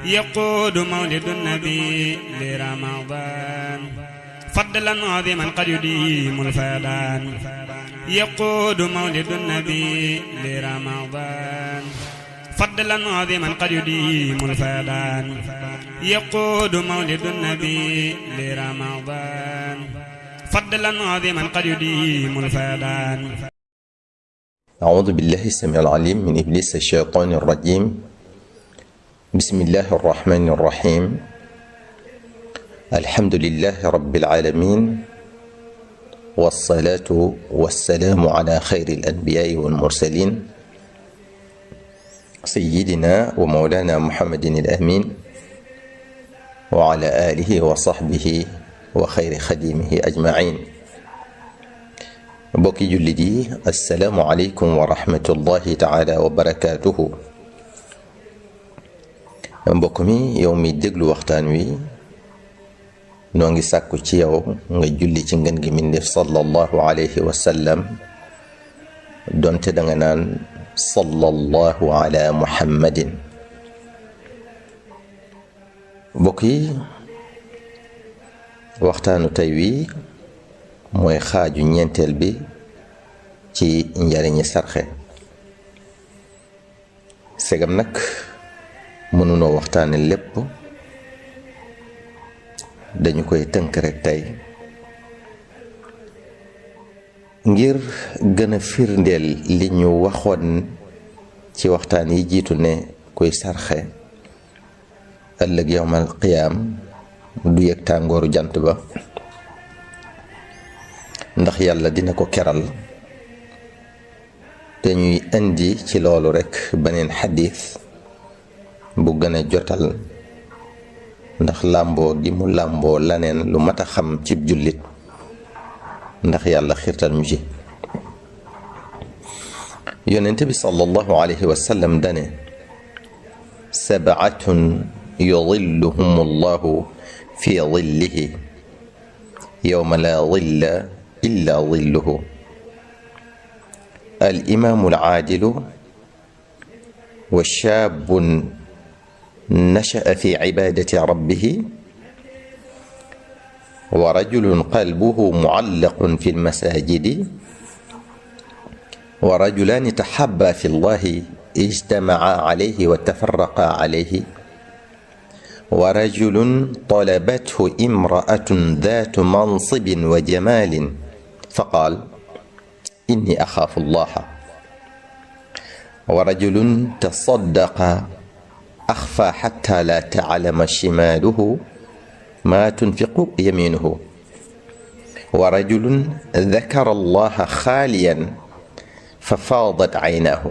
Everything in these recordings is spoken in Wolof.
يقود مولد النبي لرمضان فضلا عظيما قد يديم الفيضان يقود مولد النبي لرمضان فضلا عظيما قد يديم الفيضان يقود مولد النبي لرمضان فضلا عظيما قد يديم الفيضان. أعوذ بالله السميع العليم من إبليس الشيطان الرجيم. بسم الله الرحمن الرحيم. الحمد لله رب العالمين، والصلاة والسلام على خير الأنبياء والمرسلين سيدنا ومولانا محمد الأمين وعلى آله وصحبه وخير خديمه أجمعين. mbokki jullit yi assalaamu aleykum wa rahmatullahi taala wa barakaatuhu. mbokk mi yow mi déglu waxtaan wi noo ngi sàkku ci yow nga julli ci ngën gi mbindéef sallallahu alayhi wa sallam, donte danga naan sallallahu ala muhammadin. mbokk yi waxtaanu tey wi mooy xaaju ñeenteel bi ci njariñi sarxe. segam nag mënunoo waxtaane lépp, dañu koy tënk rek tey ngir gën a firndeel li ñu waxoon ci waxtaan yi jiitu ne kuy sarxe ëllëg yawmal qiyaam du yëg tàngooru jant ba, ndax yàlla dina ko keral. dañuy indi ci loolu rekk beneen xadiis bu gën a jotal, ndax làmboo gi mu làmboo laneen lu mat a xam cib jullit, ndax yàlla xiirtal mu ci. yonent bi sallallahu alayhi wa sallam dane sab'atun yudilluhum allahu fi dillihi yawma la dilla illa dilluhu: al imaamu al aadilu, wa shaabun nasha'a fi cibaadati rabbihi, wa rajulun qalbuhu mucallaqun fi lmasaajidi, wa rajulaani taxabbaa fi llahi ijtamacaa calayhi wa tafarraqaa calayhi, wa rajulun talabathu imra'atun daatu mansibin wa jamaalin faqaal inni axaafu llaha, wa rajulun tasaddaqa axfaa xatta laa taclama shimaaluhu maa tunfiqu yamiinuhu, wa rajulun dakara allaha xaaliyan fa faadat caynaahu.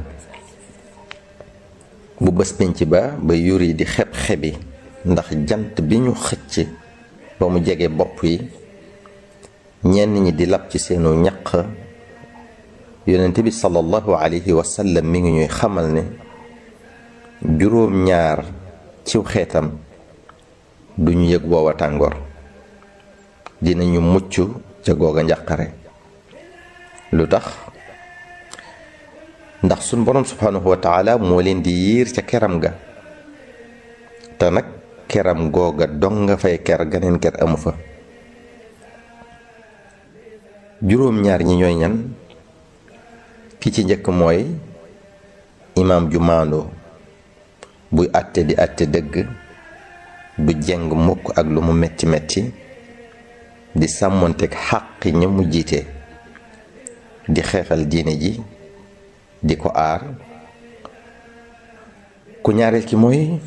bu bés penc ba yuri di xeb-xebi ndax jant bi ñu xëcc ba mu jege bopp yi, ñenn ñi di lab ci seenu ñaq, yonent bi sallallahu alayhi wa sallam mi ngi ñuy xamal ne juróom-ñaar ciw xeetam duñu yëg booba tàngoor, dinañu mucc ca googa njàqare. lu tax? ndax suñ boroom subhanahu wa taala moo leen di yiir ca keram ga, te nag keram googa dong nga fay ker, ganeen ker amu fa. juróom-ñaar ñi ñooy ñan? ki ci njëkk mooy imaam ju maandu, buy àtte di àtte dëgg, du jeng mukk ak lu mu metti metti, di sàmmonteeg xàqi ña mu jiite, di xeexal diine ji, di ko aar. ku ñaareel ki mooy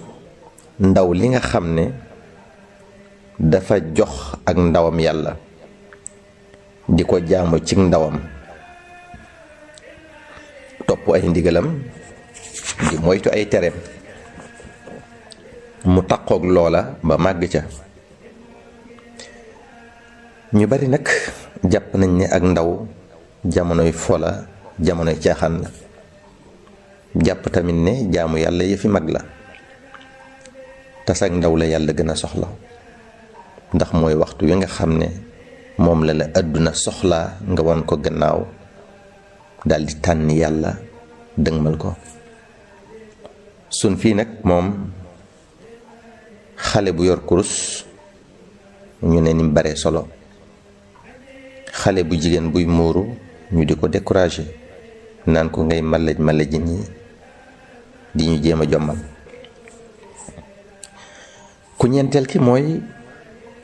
ndaw li nga xam ne dafa jox ak ndawam yàlla, di ko jaamu ci ndawam, topp ay ndigalam, di moytu ay tereem, mu taqoog loola ba màgg ca. ñu bari nag jàpp nañ ne ak ndaw jamonoy fola, jamonoy caaxaan la. jàpp tamit ne jaamu yàlla yëfi mag la. tas ak ndaw la yàlla gën a soxla, ndax mooy waxtu wi nga xam ne moom la àdduna soxlaa nga won ko gannaaw, daldi tànn yàlla dëgmal ko. sun fii nag moom xale bu yor kurus ñu ne ni mu bare solo, xale bu jigéen buy muuru ñu di ko décourager naan ko ngay malaj ñi di ñu jéem a jommal. ku ñeenteel ki mooy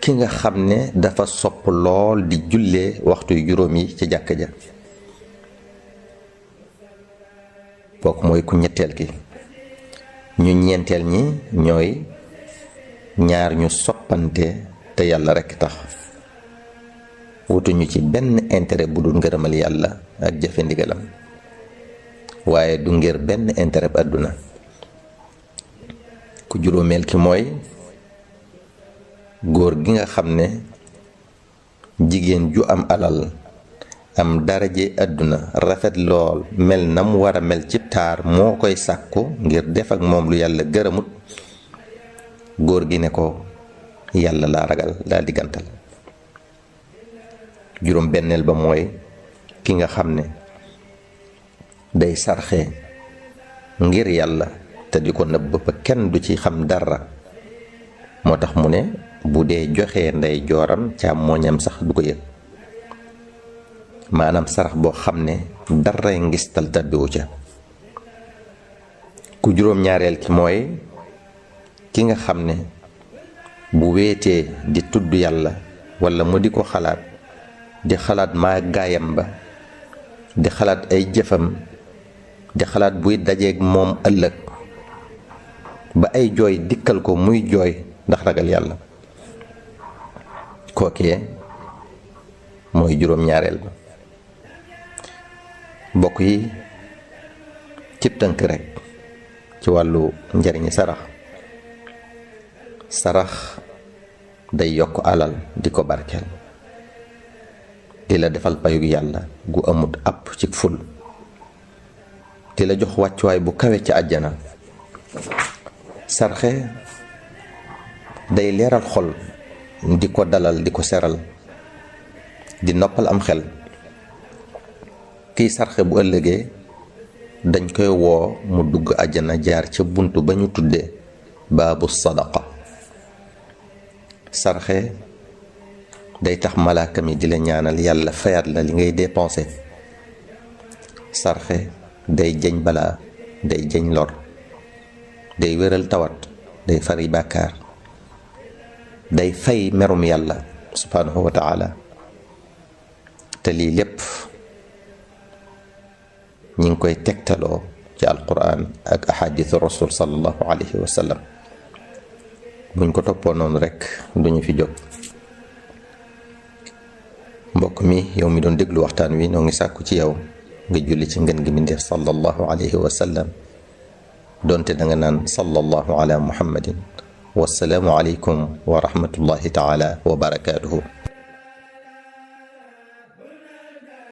ki nga xam ne dafa sopp lool di jullee waxtu yu juróom yi ci jàkka ja, kooku mooy ku ñetteel ki. ñu ñeenteel ñi ñooy ñaar ñu soppante te yàlla rekk tax, wutuñu ci benn intérêt bu dul ngërëmal yàlla ak jëfe ndigalam, waaye du ngir benn intérêt bu àdduna. ku juróomeel ki mooy góor gi nga xam ne jigéen ju am alal, am daraje àdduna, rafet lool, mel na mu war a mel ci taar moo koy sàkku ngir def ak moom lu yàlla gërëmut, góor gi ne ko yàlla laa ragal, laa diggantal. juróom benneel ba mooy ki nga xam ne day sarxe ngir yàlla te di ko nëbb ba kenn du ci xam dara, moo tax mu ne bu dee joxee ndey jooram càmmooñam sax du ko yëg, maanaam sarax boo xam ne daray ngistal tabbiwu ca. ku juróom ñaareel ki mooy ki nga xam ne bu wéetee di tudd yàlla walla mu di ko xalaat, di xalaat maa gaayam ba, di xalaat ay jëfam, di xalaat buy dajeeg moom ëllëg ba ay jooy dikkal ko muy jooy ndax ragal yàlla, kookee mooy juróom ñaareel ba. mbokk yi cib tënk rekk ci wàllu njariñi sarax day yokk alal di ko barkeel, di la defal payug yàlla gu amut àpp ci ful, di la jox wàccuwaay bu kawe ci àjjana. sarxe day leeral xol, di ko dalal, di ko seral, di noppal am xel. kiy sarxe bu ëllëgee dañ koy woo mu dugg àjjana jaar ca bunt ba ñu tuddee baabu sadaqa. sarxe day tax malaaka mi di la ñaanal yàlla fayaat la li ngay dépensé. sarxe day jañ balaa, day jañ lor, day wéral tawat, day fari bàkkaar, day fay merum yàlla subhaanahu wa taala. te lii lépp ñi ngi koy tegtaloo ci alquran ak ahadithu rasul sallallahu alayhi wa sallam. buñ ko toppoo noonu rekk duñu fi jóg. mbokk mi yow mi doon déglu waxtaan wi noo ngi sàkku ci yow nga julli ci ngën gi mindeef sallallahu alayhi wa sallam, doonte danga naan sallallahu ala muhammadin. wassalaamu alaykum wa rahmatullahi taala wa barakaatuhu.